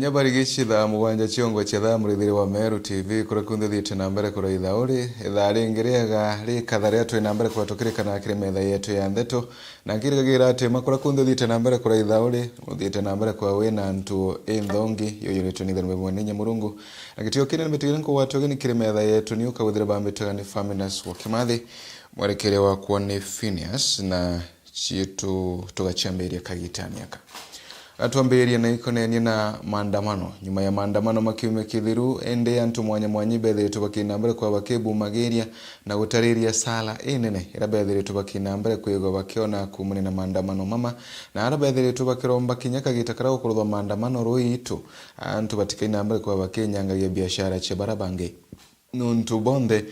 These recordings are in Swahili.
Nyabarigicitha 7 ciongo cia thaa murithiri wa Meru TV kuria kunthe na mbere kuraitha uri ithaa ringi riega rikatha ria twi na mbere kwa tukirikana kiri metha yetu ya ntheto na ngirigagira ati makura kunthe thiite na mbere kuraitha uri uthiite na mbere kwa wina ntu inthongi yuyuritwe ni thenwe mwene Nyamurungu na gitio kinene mitigire nkuwatwo ni kiri metha yetu ni ukawithira bambitaga ni Faminas wa Kimathi mwerekere wakwa ni Phineas na chitu tugachiambiria kagitaniaka atwambirie na ikonenie na maandamano nyuma ya maandamano makiume kithiru ende antu mwanya mwanyi bethiritwe bakina mbere kwa bakibumagiria na gutariria sala inene ira bethiritwe bakina mbere kwigwa bakiona kumuni na maandamano mama na ara bethiritwe bakiromba kinya kagita karia gukuruthwa maandamano ruitu antu batikaina mbere kwa bakinyangagia biashara chia barabange nuntu bonthe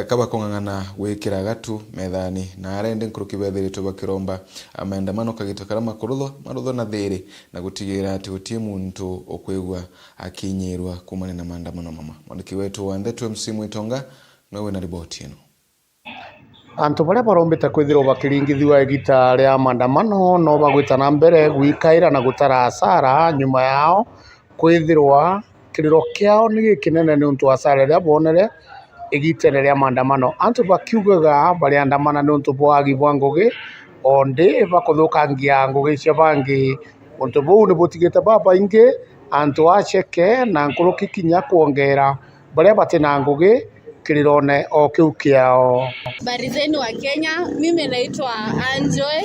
kaba kung'ang'ana gwikira gatu methani na aria indi nkuruki bethiritwe bakiromba maandamano kagita karia makuruthwa maruthwo na thiri na gutigira ati gutie muntu ukwigua akinyirwa kumana na maandamano mama. Mwandiki wetu wa Ndeto MC Mwitonga nowe na riboti ino. Antu baria barombete kwithirwo bakiringithua igita ria maandamano no bagwita na mbere gwikaira na gutara asara nyuma yao kwithirwa kiriro kiao ni gikinene ni untu asara iria bonere igitene ria maandamano. Antu bakiugaga bariandamana ni untu bwa wagi bwa ngugi ondi bakuthukangia ngugi cia bangi. Untu buu ni butigite babaingi antu aceke na nkuruki kinya kuongera baria batina ngugi kirirone o kiu kiao. Habari zenu wa Kenya, mimi naitwa Anjoy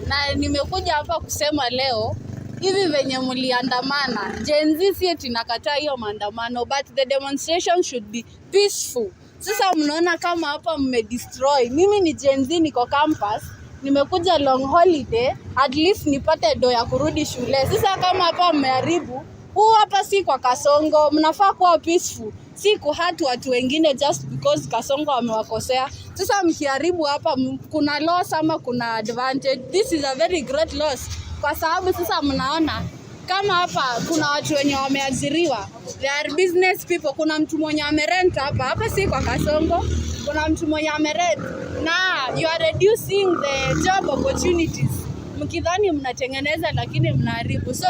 na nimekuja hapa kusema leo hivi venye mliandamana. Gen Z si tunakataa hiyo maandamano, but the demonstration should be peaceful. Sasa mnaona kama hapa mmedestroy. Mimi ni Gen Z, niko campus, nimekuja long holiday, at least nipate do ya kurudi shule. Sasa kama hapa mmeharibu, huu hapa si kwa Kasongo, mnafaa kuwa peaceful. Si kuhurt watu wengine just because Kasongo amewakosea. Sasa mkiharibu hapa kuna loss ama kuna advantage? This is a very great loss. Kwa sababu sasa mnaona kama hapa kuna watu wenye wameajiriwa, they are business people. Kuna mtu mwenye amerent hapa, hapa si kwa Kasongo, kuna mtu mwenye amerent, na you are reducing the job opportunities. Mkidhani mnatengeneza lakini mnaharibu. So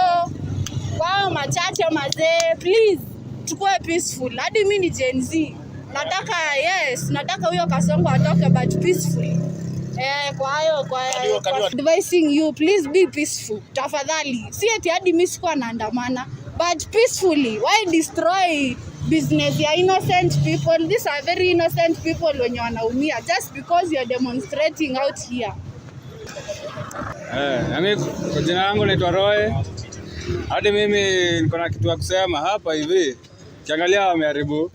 kwao machache mazee, please tukue peaceful. Hadi mimi ni Gen Z, nataka yes, nataka huyo Kasongo atoke but peacefully. Kwa hayo kwa advising you, please be peaceful tafadhali. Si eti hadi mimi sikuwa naandamana, but peacefully. Why destroy business ya innocent people? These are very innocent people wenye wanaumia just because you are demonstrating out here. Nami kwa jina langu naitwa Roy. Hadi mimi niko na kitu ya kusema hapa hivi. Kiangalia wameharibu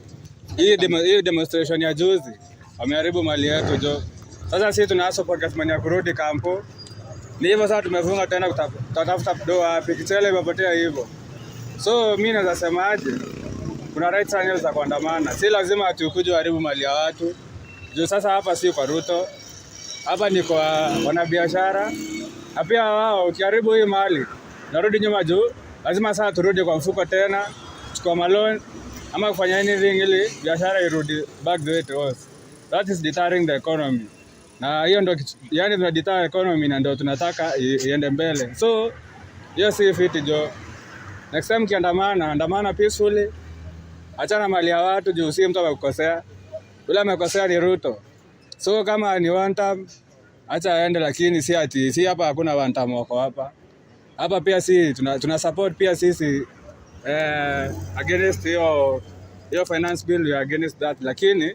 hii demonstration ya juzi. Wameharibu mali yetu jo. Sasa sisi tuna support money ya kurudi kampo. Ni hivyo sasa tumefunga tena kutafuta do wapi, kichele imepotea hivyo. So mimi naweza semaje? Kuna right channels za kuandamana. Si lazima ati ukuje uharibu mali ya watu. Juu sasa hapa si kwa Ruto. Hapa ni kwa wanabiashara. Na pia wao ukiharibu hii mali, narudi nyuma juu, lazima sasa turudi kwa mfuko tena, chukua maloan ama kufanya anything ili biashara irudi back the way it was. That is deterring the economy. Na hiyo ndio yani tuna deter economy na ndio tunataka iende mbele. So hiyo si fiti jo. Next time kiandamana, andamana peacefully. Achana mali ya watu juu si mtu amekukosea. Yule amekosea ni Ruto. So kama ni one term, acha aende, lakini si ati si hapa hakuna one term wako hapa. Hapa pia si tuna support pia sisi against hiyo finance bill, we are against that, lakini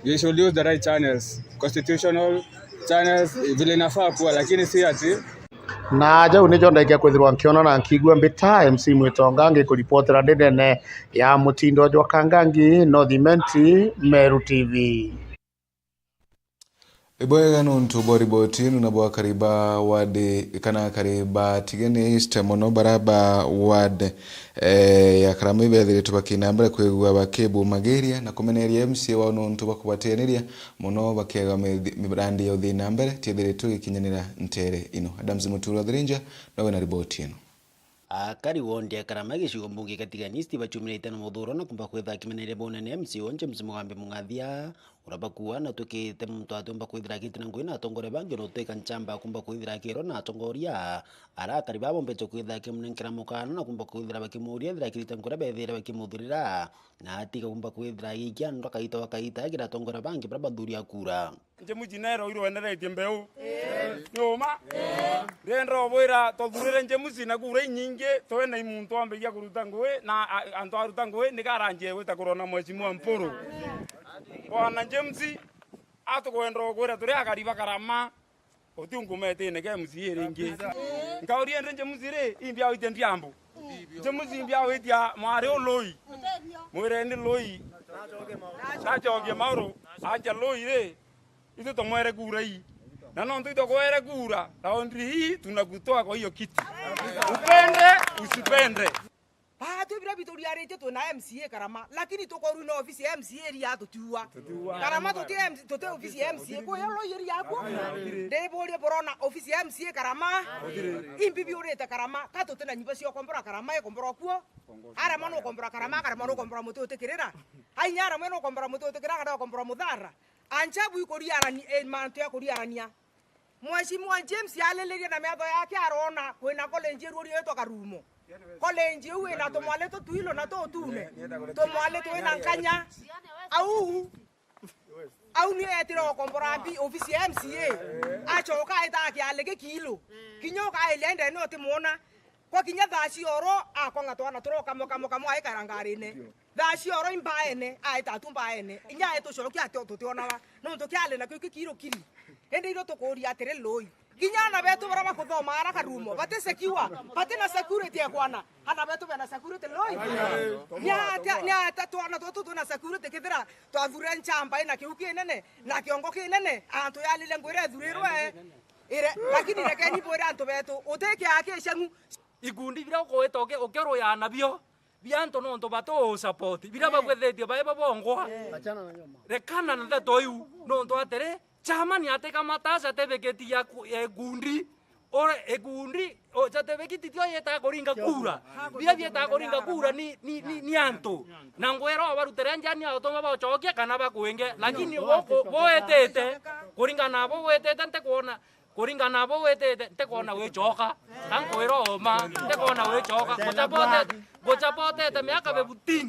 you should use the right channels, constitutional channels vile inafaa kuwa, lakini si ati na jau nijo ndaikia kwithirwa nkiona na nkigua mbita MC Mwitonga ngikuripotera ndi nene ya mutindo jwa Kangangi North Meru TV. Ibwega nuntu boriboti inu na kariba wadi kana kariba tigene east mono baraba ward ya karamu ibethiritwe bakina mbere kwigua bakibu mageria na kumeneria MC wao nuntu bakubateniria mono bakiaga mirandi ya uthii na mbere tiethiritwe gikinyanira ntere ino. Adams Muturo Thirinja nowe na riboti ino. Akari wondi akarama gicigo mbunge katigani Steve chumire itano muthuro na kumba kwitha akimeneire bonene MC o James Mugambi Mungathia Uria bakua na twikite muntu atumba kwithira akitina ngui na atongoria bangi no twika nchamba kumba kwithira akirwo na atongoria arakari babombete kwithira akimunenkera mukana na kumba kwithira bakimuria ethira akirita nkuria bethire bakimuthurira na atiga kumba kwithira agiikia andu akaita wakaita agira atongoria bangi baria bathuria kura. Nje mujinero iro enderetie mbeu nyuma rendo bwira tothurire nje muci na kura inyingi twena imuntu ambegia kuruta ngui na antu aruta ngui nikaranjie gwita kurona mheshimiwa Mpuru bwana James atukwenda kwira turi akari bakarama uti ngumetine ke muci ringi ngaurie nje muci ri imbia witie ndiambu nje muci imbia witia mwari uloi mwire ni loi nachogie mauru anja loi ri ithu tomwere kura hii na no ntu kwere kura raundi hii tunakutoa kwa hiyo kiti upende usipende. Tu bila bituriarite tuna MCA Karama lakini tukoru na ofisi ya MCA ria tutiua Karama tutie ofisi ya MCA ko yolo yeri yako ndeborie borona ofisi ya MCA Karama imbi biurite Karama ka tutena nyimba cio kombora Karama ekombora kuo ara mano kombora Karama Karama no kombora mutu utikirira ainya ara mano kombora mutu utikirira kana kombora muthara anjabu ikoriarani mantu ya koriarania Mheshimiwa James yaleleria na metho yake arona kwina college rurio etwa Karumo college uwe na tumwale tutuilo na tutune tumwale twina nkanya au au ni etira okombora mbi ofisi ya MCA achoka eta kiale kilo kinyoka ile no timuona kwa kinya thaa cioro akonga twana turoka moka moka mwa ikarangarine thaa cioro imbaene aita tumbaene inya etucokia tutionaga no tukiale na kio kiro kiri ende iro tukuria atiri loi kinya na betu bara bakuthoma ara Karumo bati secure bati na security ekwana ana betu bena security loi nya ata twana tutu na security kithira twathure nchamba ina kiu kinene na kiongo kinene antu yalile ngwire thurirwe ire lakini rekeni bwire antu betu uteke ake cengu ikundi bira ukoeta ukeroya nabio bianto no nto bato support bira bagwethetie bae babongwa rekana na toyu no nto atere chama ni ateka matasa tebeketi ya egundi ore egundi o chatebekiti tio yeta koringa kura bia bieta koringa kura ni ni ni anto na ngwero barutere njani atoma bachokia kana bakuenge lakini woko boetete koringa nabo boetete nte kuona koringa nabo wetete ntekona wichoka kankwira oma ntekona wichoka gochapotete miaka 15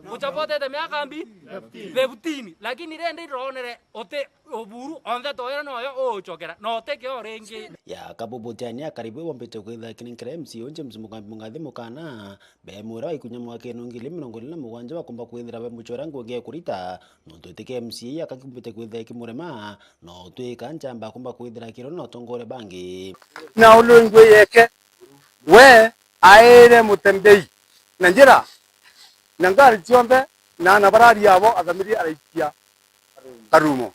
gochapotete miaka mbi 15 lakini rende ironere ote oburu onthe toera noyo uchokera no teke oringi ya kabubutiania karibu bombete kwitha kinenkera MCA James Mugambi Mungathi mukana bemura baikunya mwaka no 2027 bakumba kwithira bemuchora ngugi kurita no twitike MCA akakumbite kwitha ikimurema no twika nchamba kumba kwithira kiro no tongore bangi na ulungwe yeke we aere mutembei na njira na ngari cionthe na na barari abo athamiri araikia Karumo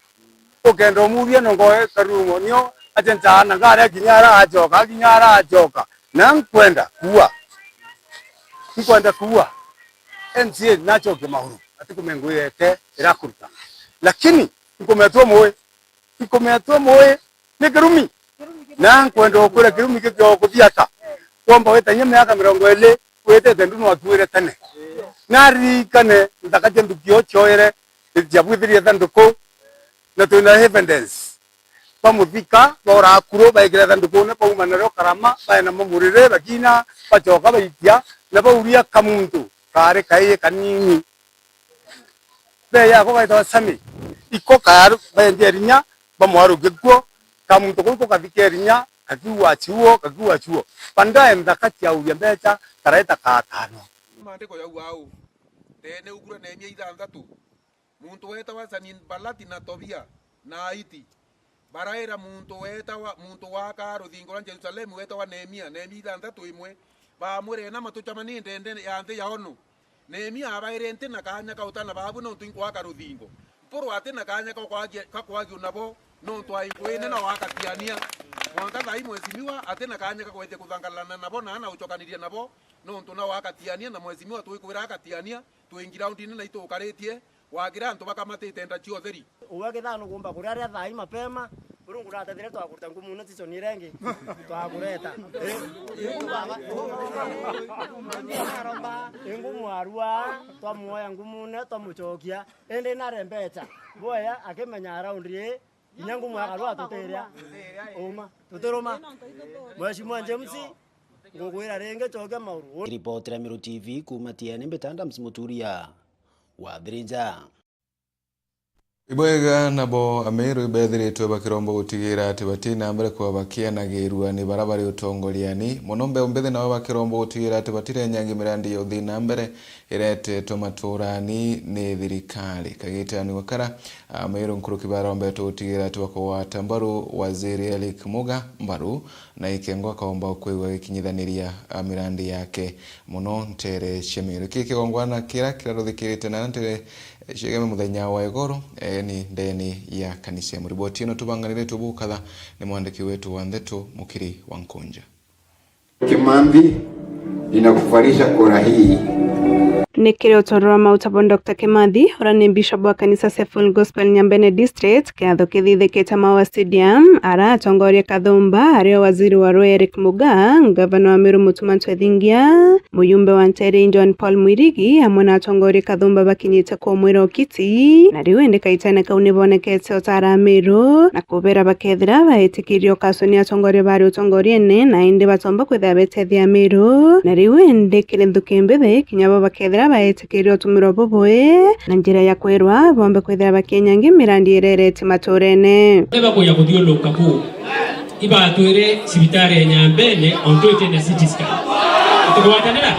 ukenda umurie no ngoe Karumo nio atenja na ngari akinyara ajoka akinyara ajoka na nkwenda kuwa MCA nacho kimahuru atikumengu yeke irakuruta lakini ikometwo moe ni kirumi na nkwenda ukure kirumi kikio kuthiata kwamba wetanye miaka 20 wetete ndu no akuire tene naririkane nthakache ndukio choere jabwithirie thanduku na twina evidence bamuthika borakuro baikira thanduku ne bauma nario Karama baena mamurire bakina bachoka baitia na bauria kamuntu kare kaiye kanini be yako gaitwa sami iko karu baendia rinya bamwaruge kuo kamuntu kuko kathike rinya kakiwa chuo pandae nthakati auria mbeca karaeta katano maandiko yau au tene ukura nemia ithanthatu muntu wetawa Sanbalati na Tobia na Aiti baraira muntu wetawa muntu waka ruthingo rwa Jerusalemu wetawa Nehemia Nehemia ithanthatu imwe bamwire na matuchamanie ndende ya nthi ya onu Nehemia abaire nti na kanya kautana babu no ntu waka ruthingo mpuru ati na kanya kakwagio nabo no ntu aingwine na wakatiania mwanka thai mwesimiwa ati na kanya kakwete kuthangalana nabo na na ucokanirie nabo no ntu na wakatiania na mwesimiwa twikwira akatiania twingira undine na itukaritie wagira antu bakamatite nda ciotheri uwage thano gumba kuria aria thai mapema Burungu ratathire twakuruta ngumune season irengi twakureta aromba ingumwarua twamuoya ngumune twamuchokia indi nare mbecha boya akimenya round ri inya ngumu akarua tutiria uma tutiruma. Mheshimiwa James ngukwira ringi choke mauru. Ripoti ya Meru TV kuma TN Mbetanda Msimuturia wa Thirija. Ibwega nabo Ameru ibethiritwe bakiromba gutigira ati batina mbere kwa bakianagirwa ni baria bari utongoriani muno mbeu mbithi nabo bakiromba gutigira ati batire nyangi mirandi ya uthii na mbere iretetwo maturani ni thirikari. Kagitani wakara Ameru nkuruki barombetwo gutigira ati bakowata mbaru waziri Eric Muga mbaru na ikengo akaomba kwigua gikinyithaniria mirandi yake muno ntere cia Meru. Kigongwana kira kiraruthikirite na ntere ciegeme muthenya wa igoro ni ndeni ya kanisa. Muriboti ino tubanganire tubukatha ni mwandiki wetu wa Ndeto Mukiri wa Nkunja. Kimanthi, ninakuvalisha kora hii. Nikiri utorora mautabo Dr. Kimathi ura ni bishop wa kanisa Full Gospel Nyambene District kiatho kithithikite Maua Stadium ara atongoria Kathumba ario waziri wa Rwe Eric Muga, gavana wa Meru Mutuma Ntwethingia, muyumbe wa Ntere John Paul Mwirigi hamwe na atongoria Kathumba bakinyite kumwira ukiti na riu indi kaitane kau nibonekete otara Meru na kubera bakethira bahitikirio kaso ni atongoria bari utongoriene na indi batomba kwithira betethia Meru na riu indi kiri nthuki mbithi kinya bo bakethira baetikirio utumiro bubui na njira ya kwirwa bombe kwithira bakinyangi mirandi irerete maturene. Bakuya kuthiũrũrũka kũu ibatwire cibitari ya Nyambene ontwite na CT scan tugwatanira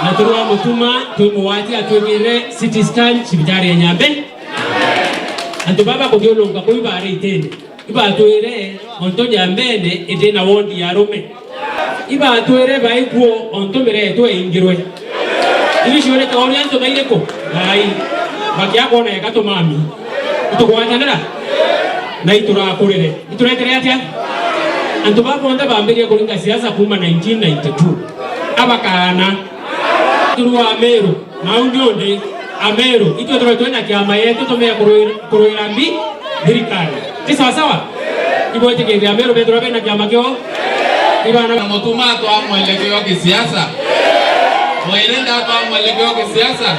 na turwa mutuma twimuwati atwikire CT scan cibitari ya Nyambene antu baba kuthiũrũrũka kũu ibare itene ibatwire onto Nyambene ithina wondi ya rume ibatwire baikuo onto miretwe ingirwe ibicio ta uria antu maire ku ngai bakiakona ekatumami tugwatanira na iturakurire ituretere atia antu babonthe bambirie kuringa siasa kuma 1992 abakana turwa Ameru na undi Ameru itwe turetwe na kiama yetu tumea kuruira mbi thirikari ti sawasawa ibwetikithia Ameru bethirwa bena kiama kio ibana mutuma twa mwelekeo kisiasa mwirenda twa mwelekeo kisiasa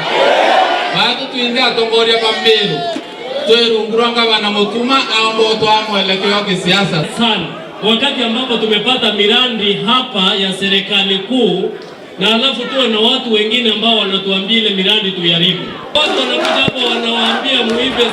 batu twinde atongoria ba Meru twerungurwa ngavana Mutuma aombo twa mwelekeo kisiasa sana. Wakati ambapo tumepata mirandi hapa ya serikali kuu na alafu tuwe na watu wengine ambao wanatuambia ile mirandi tuiharibu. Watu wanakuja hapo wanawaambia muibe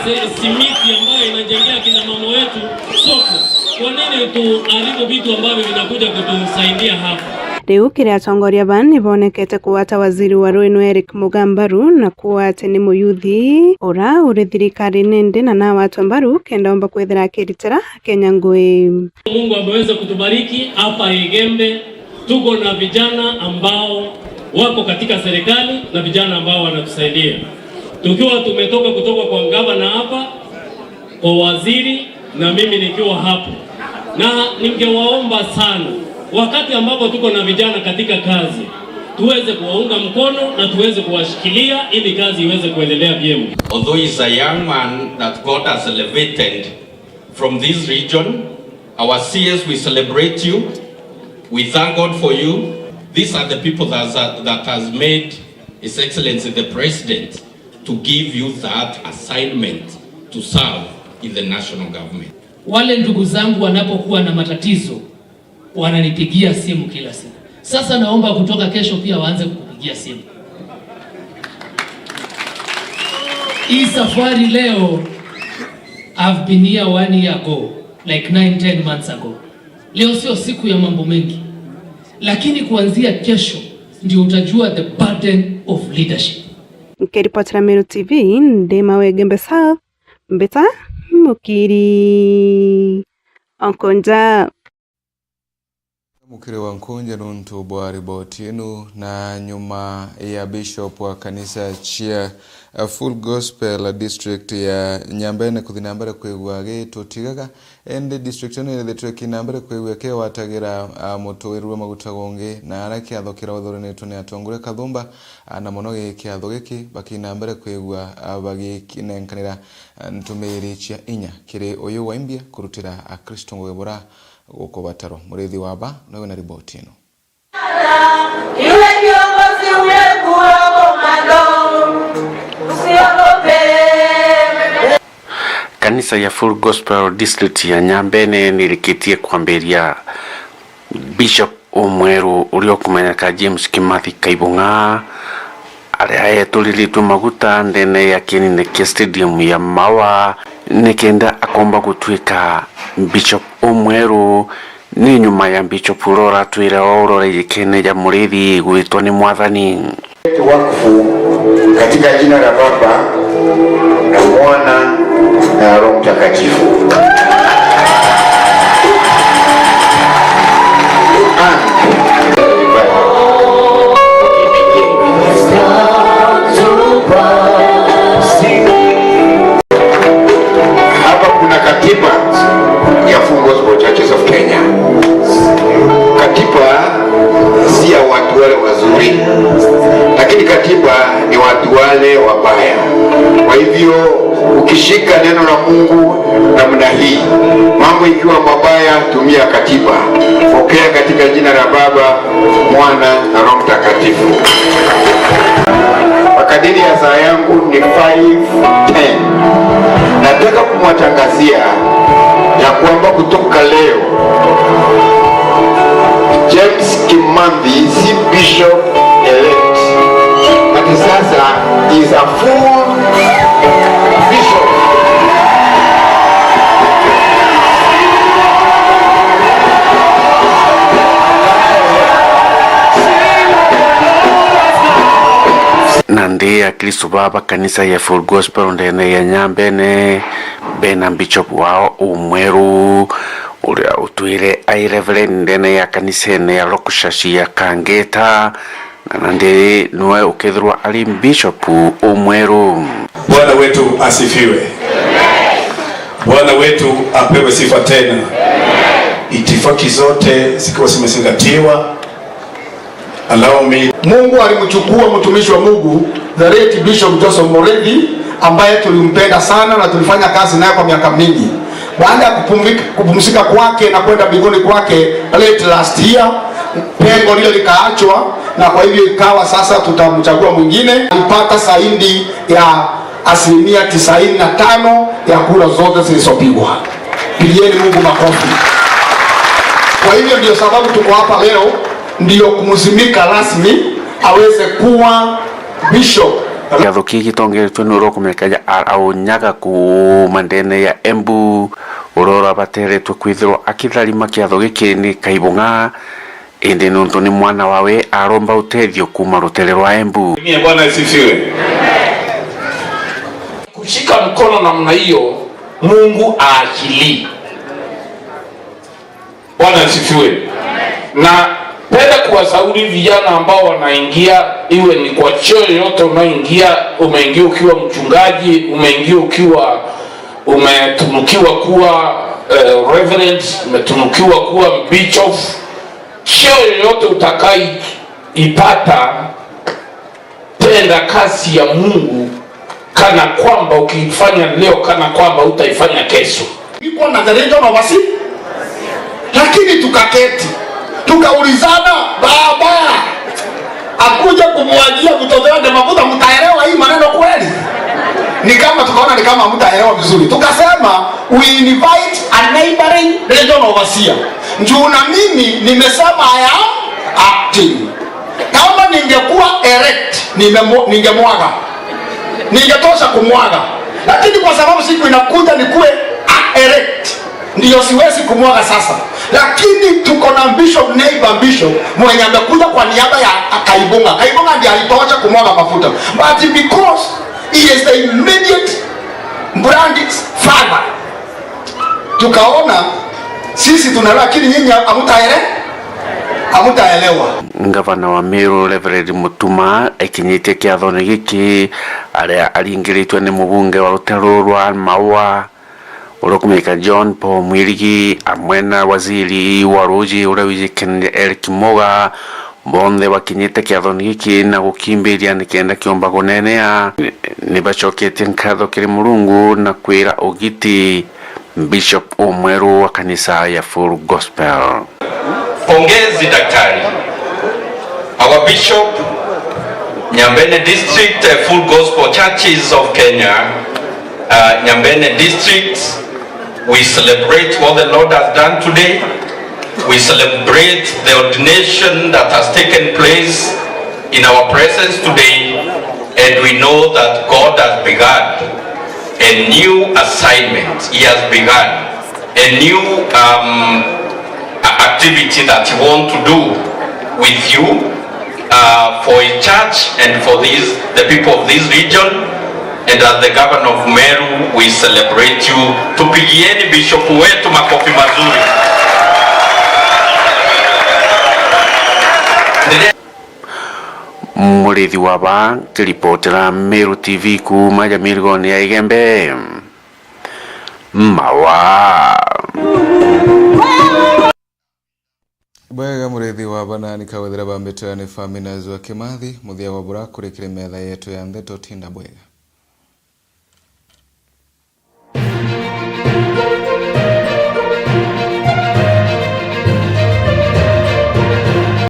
simiti ambayo inajengea kina mama wetu soko. Kwa nini tuharibu vitu ambavyo vinakuja kutusaidia hapa? Riu kiria atongoria ba nibonekete kuwata waziri wa Rwinu Eric Muga mbaru na kuwa ati ni muyuthi ura uri thirikari-ini ndi na nawatwa mbaru kenda omba kwithira akiritira Kenya ngui. Mungu ameweza kutubariki hapa Igembe, tuko na vijana ambao wako katika serikali na vijana ambao wanatusaidia. Tukiwa tumetoka kutoka kwa gavana hapa, kwa waziri na mimi nikiwa hapo, na ningewaomba sana wakati ambapo tuko na vijana katika kazi tuweze kuwaunga mkono na tuweze kuwashikilia ili kazi iweze kuendelea vyema. Although he's a young man that God has elevated from this region, our CS, we celebrate you. We thank God for you. These are the people that has made His Excellency the President to give you that assignment to serve in the national government. Wale ndugu zangu wanapokuwa na matatizo wananipigia simu kila siku. Sasa naomba kutoka kesho pia waanze kukupigia simu. Hii safari leo, I've been here 1 year ago, like 9-10 months ago. Leo sio siku ya mambo mengi, lakini kuanzia kesho ndio utajua the burden of leadership. Nikiripotera Meru TV ndi Mawegembe South, Mbita Mukiri Onkonja. Mukiri wa nkunje nuntu bwa riboti inu na nyuma ya bishop wa kanisa chia Full Gospel District ya Nyambene kuthi na mbere kwigua gitutigaga ende district ino irithitwe kina mbere kwigua ke watagira mutuirwe maguta gongi na aria kiatho kira uthuranitwo ni atongore Kathumba na muno gikiatho giki bakina mbere kwigua bagikinenkanira ntumiri cia inya kiri uyu wa imbia kurutira akristo ngugi bura gukubataro murithi wa ba no na riboti ino. Yule kiongozi uliyekuwa komando, usiogope. Kanisa ya Full Gospel District ya Nyambene nirikitie kwambiria Bishop umweru uria ukumenyeka James Kimathi Kaibung'a aria eturiritwe maguta ndene ya kinene kia stadium ya Mawa nikenda akomba gutuika Bishop umweru ni nyuma ya Bishop urora twire urore kene ya murithi gwitwo ni mwathani. Wakfu katika jina la Baba na Mwana na Roho Mtakatifu. Hapa kuna katiba ya Full Gospel Churches of Kenya. Katiba si ya watu wale wazuri, lakini katiba ni watu wale wabaya. Kwa hivyo ukishika neno la Mungu namna hii, mambo ikiwa mabaya, tumia katiba. Pokea katika jina la Baba, Mwana na Roho Mtakatifu. Kwa kadiri ya saa yangu ni 5:10. Nataka kumwatangazia ya kwamba kutoka leo James Kimathi si bishop elect, but sasa is a full bishop. Na ndi akristo baba kanisa ya Full Gospel ndene ya Nyambene bena bishop wao umweru uria utwire ai reverend ndene ya kanisa ene ya Rokushashi ya Kangeta na ndi niwe ukethirwa ari bishop umweru. Bwana wetu asifiwe. Bwana wetu apewe sifa tena. Itifaki zote zikiwa zimezingatiwa. Allow me. Mungu alimchukua mtumishi wa Mungu the late Bishop Joseph Mureithi ambaye tulimpenda sana na tulifanya kazi naye kwa miaka mingi. Baada ya kupumzika kwake na kwenda mbinguni kwake late last year, pengo lile likaachwa, na kwa hivyo ikawa sasa tutamchagua mwingine. Alipata zaidi ya 95% ya kura zote zilizopigwa. Pigieni Mungu makofi. Kwa hivyo ndio sababu tuko hapa leo, ndio kumzimika rasmi aweze kuwa bishop. Kiatho kii gitongeretwe ni uria ukumenyeka aunyaga kuma ndene ya Embu uria urabateretwe kwithirwo akitharima kiatho giki ni Kaibung'a indi nuntu ni mwana wawe aromba utethio kuma rutere rwa Embu. Bwana asifiwe. Kushika mkono namna hiyo Mungu aachilii. Bwana asifiwe. Na penda kuwasauri vijana ambao wanaingia, iwe ni kwa cheo yoyote unaingia, umeingia ukiwa mchungaji, umeingia ukiwa umetunukiwa kuwa reverend, umetunukiwa kuwa bishop, cheo yoyote utakaipata, tenda kazi ya Mungu kana kwamba ukiifanya leo kana kwamba utaifanya kesho. Niko na the region of Wasi, lakini tukaketi tukaulizana, baba akuja kumwagia mtoto wake mafuta, mtaelewa hii maneno kweli? Ni kama tukaona ni kama mtaelewa vizuri, tukasema we invite a neighboring region overseer. Njoo na mimi nimesema I am acting. Kama ningekuwa erect ningemwaga, ningetosha kumwaga, lakini kwa sababu siku inakuja nikuwe erect, ndio siwezi kumwaga sasa. Lakini tuko na bishop, neighbor bishop mwenye amekuja kwa niaba ya Kaibung'a. Kaibung'a ndiye alitosha kumwaga mafuta, but because he is the immediate brand father, tukaona sisi tuna, lakini nyinyi hamtaelewa. Hamutaelewa. Ngavana wa Meru Reverend Mutuma ekinyitie kiathoni giki aria aringiritwe ni mubunge wa rutero rwa Maua uria ukumenyeka John Paul Mwirigi amwe na waziri wa ruji uria wijikene Eric Muga bonthe bakinyite kiathoni giki na gukimbiria nikenda kiumba kunenea ni bacoketie nkatho kiri Murungu na kwira ugiti Bishop Omweru wa kanisa ya Full Gospel. Pongezi daktari. Our Bishop, Nyambene District, Full Gospel Churches of Kenya, Nyambene District, we celebrate what the Lord has done today. We celebrate the ordination that has taken place in our presence today, and we know that God has begun a new assignment. He has begun a new activity that he wants to do with you for his church and for the people of this region. And as the governor of Meru, we celebrate you. Tupigieni bishop wetu makofi mazuri. Murithi wa ba kiripotera Meru TV kuma jamirgoni ya Igembe Mawa. Bwega murithi wa banani kawethera bambitira ni faminazi wa Kimathi muthia wa bura kurikire metha yetu ya ndeto tinda bwega.